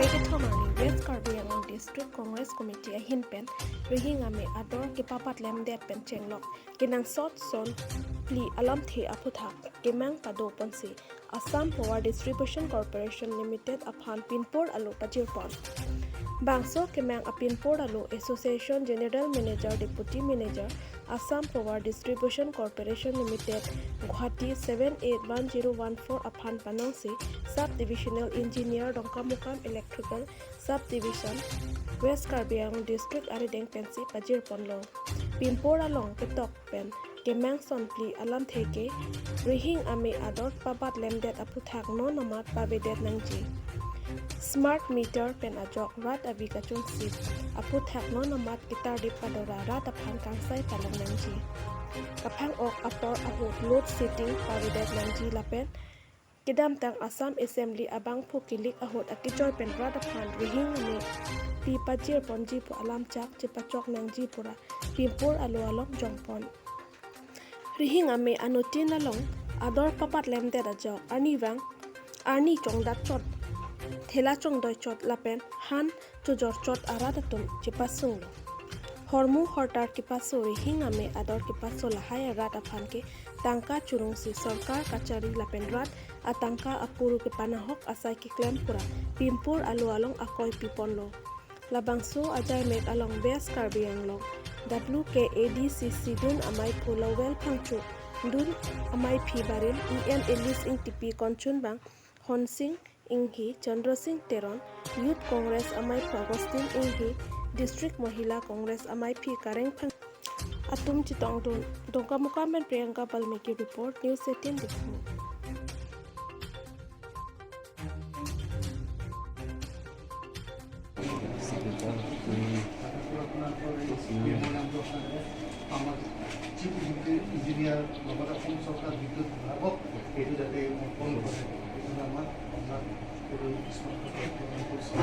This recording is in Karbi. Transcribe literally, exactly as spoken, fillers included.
Kethom arni West Karbi Anglong District Congress Committee ahin pen Rihing Amei ador kepapat lemdet pen chenglok kenangsot son phli alamthe aphuthak kemang pado ponsi Assam Power Distribution Corporation Limited aphan pinpur alo pajirpon. Bangso kemang apinpur alo Association General Manager, Deputy Manager, Assam Power Distribution Corporation Limited, Guwahati seven eight one zero one four aphan panongsi Sub Divisional Engineer Dongkamukam Electrical Sub Division, West Karbi Anglong District arideng pensi pajirponlo. Pinpur along ketok pen kemang son phli alamthe ke Rihing Amei ador papat lemdet aphuthak non amat pavedet nangji. Smart meter pen ajok rat avi kachonsip aphuthak non amat ketardip padora rat aphan kangsai palong nangji. Kaphang-ok apor ahut load shedding pavedet nangji lapen kedamtang Assam Assembly abangphu kilik ahut akejoi pen rat aphan Rihing Amei pi pajirponji pu alam chak chepachok nangji pura pinpur alo along jongpon. Rihing Amei anuttin along ador papat lemdet ajok arnivang arni chongdat chot, thela chongdoi chot lapen han chojor chot arat atum chepasunglo. Hormu hortar kepaso Rihing Amei ador kepaso lahai arat aphan ke tangka churungsi sorkar kachari lapen rat atangka apuru kepanahok asai keklem pura pinpur alo along akoi piponlo. Labangso ajaimek along West Karbi Anglong W K A D C C dun amaiphu Lowell Phangcho, dun amaiphi barim E M Alice Ingtipi, konchunbang Honsing Inghi, Chandra Sing Teron, Youth Congress amaiphu Augustine Inghi, District Mahila Congress amaiphi Kareng Phang atum chetongdun. Dongkamukam pen Priyanka Balmiki report, News eighteen Diphu. আমাৰ chief engineer, লগতে অসম চৰকাৰ বিদ্যুৎ বিভাগক এইটো যাতে বন্ধ কৰে, এইটো আমাৰ আপোনাক এইটো স্পষ্ট কৰি কৰিছোঁ।